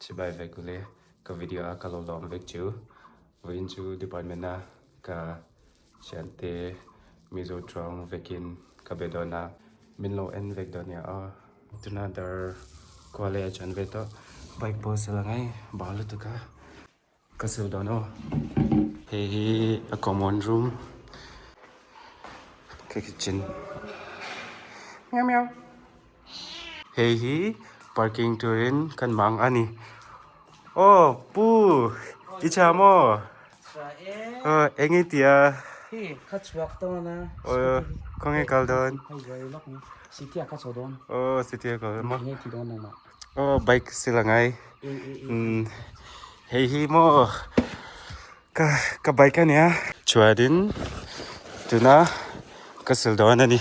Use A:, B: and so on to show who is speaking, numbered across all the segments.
A: Chibai vek ule ka video a ka lo lawm vek chu vawiin chu department a ka thiante Mizo tawng vekin ka be dawn a min lo en vek dawn nia aw tuna dar kua leh a chan ve tawh bike pawh a la ngai bal lutuk a. Ka sil dawn aw. Hei hi a common room ka kitchen miau miau. Hei hi parking turin kan mang a ni. Aw pu i tha maw? Aw eng i ti a?
B: Hei ka chhuak dawn a.
A: Aw khawnge kal dawn?
B: Hei buai lawk ni. City ah ka chho dawn.
A: Aw city ah ka kal maw?
B: Enge i ti dawn nangmah?
A: Aw bike sil a ngai hei hi maw ka ka bike a nia chuanin tuna ka sil dawn a ni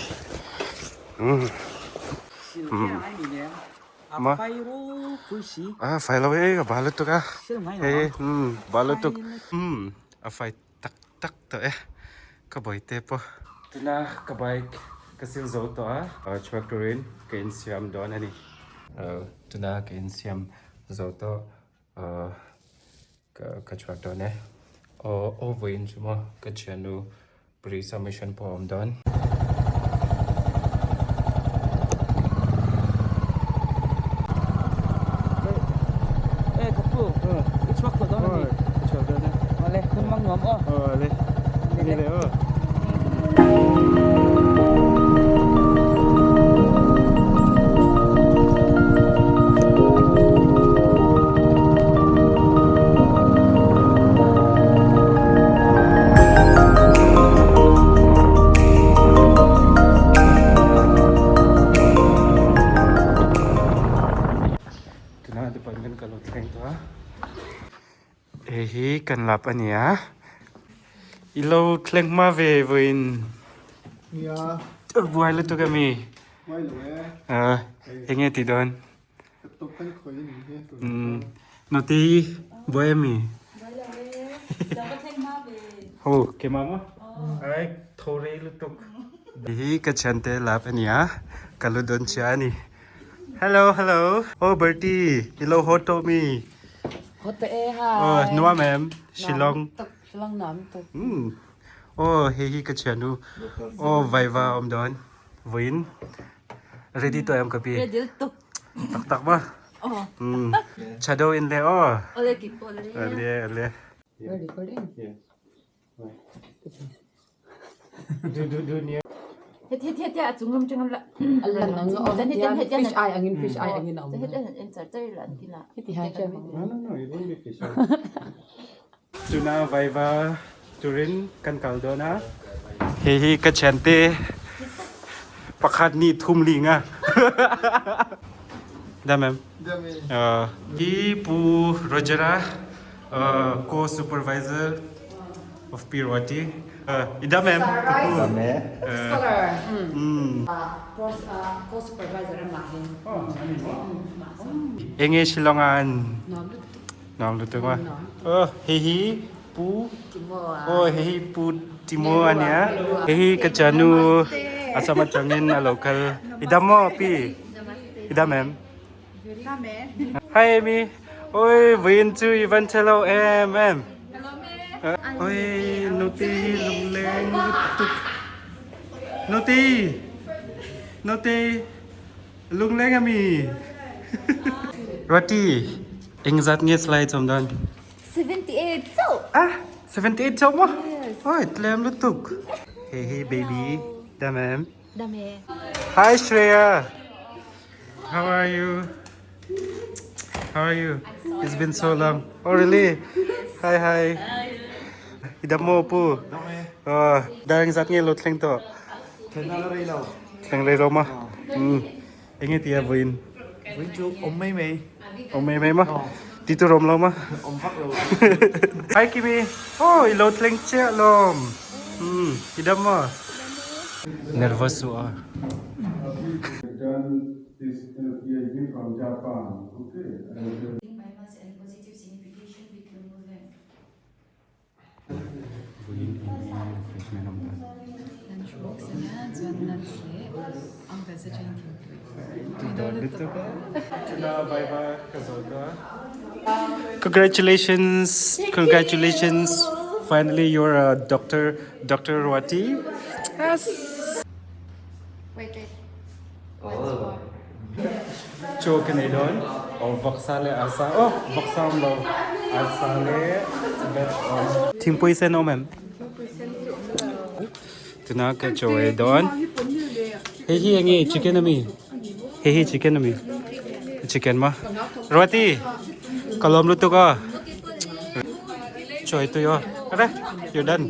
A: ma a fai lo e a bal lutuk a hei bal lutuk a fai tak tak tawh e ka bawihte pawh. Tuna ka bike ka sil zo tawh a chhuak turin ka insiam dawn a ni. Tuna ka insiam zo tawh ka chhuak dawn e. Aw vawiin chu maw ka thiannu pre submission pawh a awm dawn. Tunah department ka lo thleng tawh a hei hi kan lap a ni a i lo thleng hma ve vawiin buai lutuk a mi eng nge tih dawn. Noti buai a mi? Ho keimah maw? Ai tho rei lutuk. Hi ka thiante lap a nia ka lu dawn chia a ni. Hello hello. Oh Bertie i lo haw tawh mi?
C: Haw tawh e hi.
A: Oh nuam em? Shillong.
C: Shillong nuam tuk.
A: Oh hei hi ka thiannu. Oh vaiva awm dawn. Vawiin ready tawh em ka pi?
C: Ready tuk.
A: Tak tak ma?
C: Oh.
A: Shadow in le oh.
C: Ole ki ole.
A: Ale ale.
C: You're recording?
A: Yeah. Du du du nia.
C: Het het het ya chung lam chung la.
D: Alla nang o fish eye angin fish eye angin om.
C: Het het en char char lan kina.
D: Heti ha cha.
A: No no no, it won't be fish eye. Tuna vaiva turin kan kal dawn a. Hei hi ka thiante pakhat nih thum li nga. Dam em?
E: Dam e.
A: Hi Pu Rogera co-supervisor of Pirwati. I dam em?
D: Dam
E: e.
D: Scholar. Co-supervisor amah hi.
A: Enge Shillongan? Nuam lutuk ma. Oh, hihi Pu Oh, hihi Pu Timo ania. Hihi ka chanu Assam atangin a lo kal. I dam maw pi? I dam em? Hi Amy. Oi, vawiin chu i van che lo em em. Oi, nuti lungleng lutuk. Nuti. Nuti. Lungleng ami. Roti. Engzat nge slide chawm dawn?
C: 78 chauh.
A: Ah, 78 chauh maw? Yes. Oi, tlem lutuk. Hey hey baby. Dam em?
C: Dam e.
A: Hi Shreya. How are you? How are you? It's been so long. Oh really? Hi hi. I dam maw pu?
E: Dam e.
A: Oh, dar engzat nge lo thleng tawh?
E: Thleng la rei lo.
A: Thleng rei lo ma? Mm. Enge tia vawiin?
E: Vawiin chu awm mai mai.
A: Awm mai mai ma? Ti tur awm lo ma?
E: Awm vak lo.
A: Hi Kimi! Oh, i lo thleng chiah lawm. Hmm, i dam maw? Nervous suh a. Vawiin enge refreshment awm dan?
D: Lunch box ania chuan nuts leh ang vegetarian thingpui.
A: Tui dawn lutuk. Lutuk a. Tuna viva ka zo ta. Congratulations. Congratulations. Finally you're a doctor, Doctor Ruati. Yes.
C: Wait, wait. Once more.
A: Chaw ka nei dawn. Oh, vawksa le arsa. Oh, vawksa awm lo. Arsa le veg awm. Thingpui sen awm em? Tuna ka chaw ei dawn. Hei hi enge chicken ami? Hei hi chicken ami? Chicken ma. Ruati, ka lawm lutuk a. Chaw ei tui aw. Are, you're done.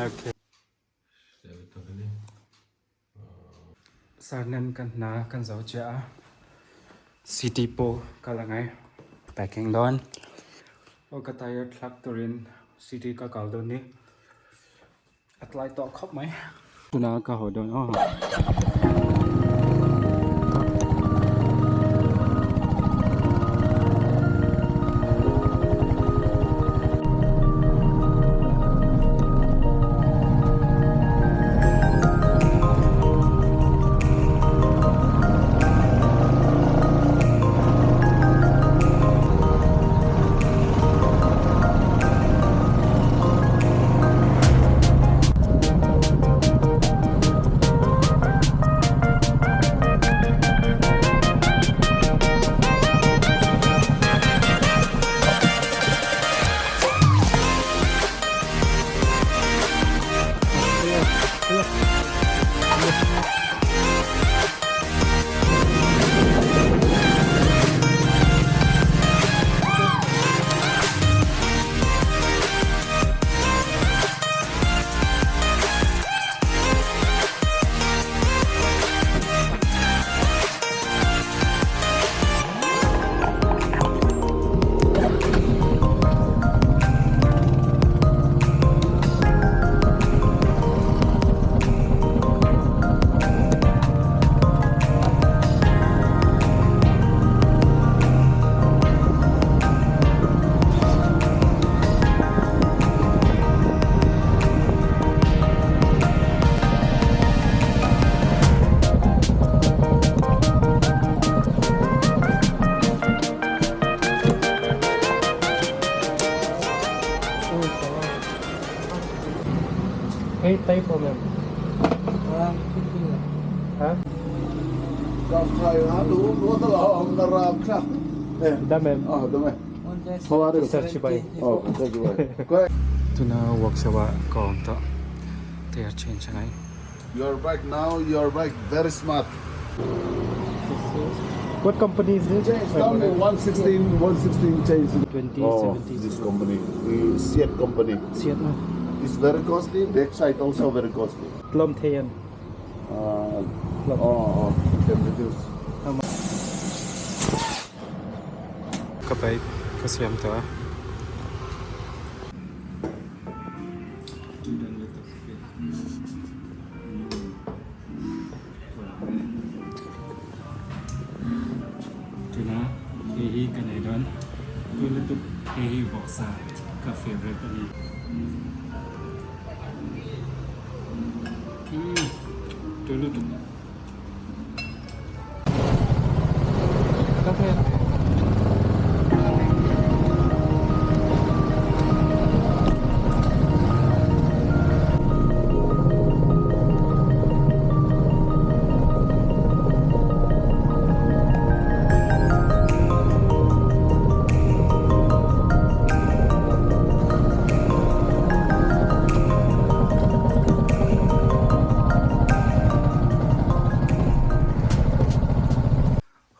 A: Okay. Sarnen kan hna kan zo chiah a, city pawh kal a ngai packing dawn aw ka tire thlak turin city ka kal dawn ni a tlai tawh khawp mai. Tunah ka haw dawn aw. Hei type awm em? Dam em? Tuna workshop ah ka awm tawh tire change a ngai.
F: Your bike now, your bike very smart.
A: What company is this?
F: Change down 116, 116 change.
A: 20,
F: oh,
A: 70.
F: This company, the Seat company.
A: Seat no?
F: It's very costly. Backside also very costly.
A: Tlawm thei em?
F: Oh, oh, can reduce.
A: Ka bike ka siam tawh a. Tuna hei hi ka nei dawn tui lutuk hei hi vawksa ka favourite a ni. Tui lutuk.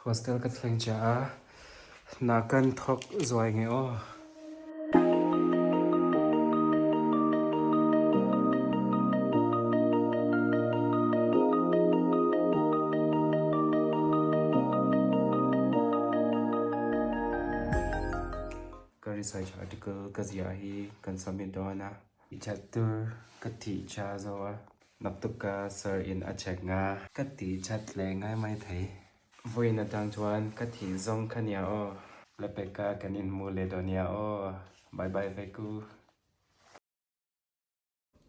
A: Hostel ka thleng chiah a, hna kan thawk zuai nge aw. Ka research article ka ziah hi kan submit dawn a. I chat tur ka tih cha zo a. Naktuk ka sir in a check nga. Ka tih chat leh ngai mai thei. Vawiin atang chuan ka thih zawng kha nia aw. Lepeka kan inhmu leh dawn nia aw. Bye bye vek u.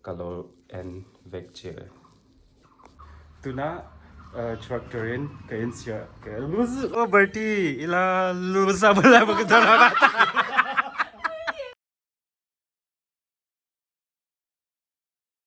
A: Ka lo en vek che. Tuna Chhuak turin ka inchhiah ka Aw Bertie ila lu sa bala ka dara.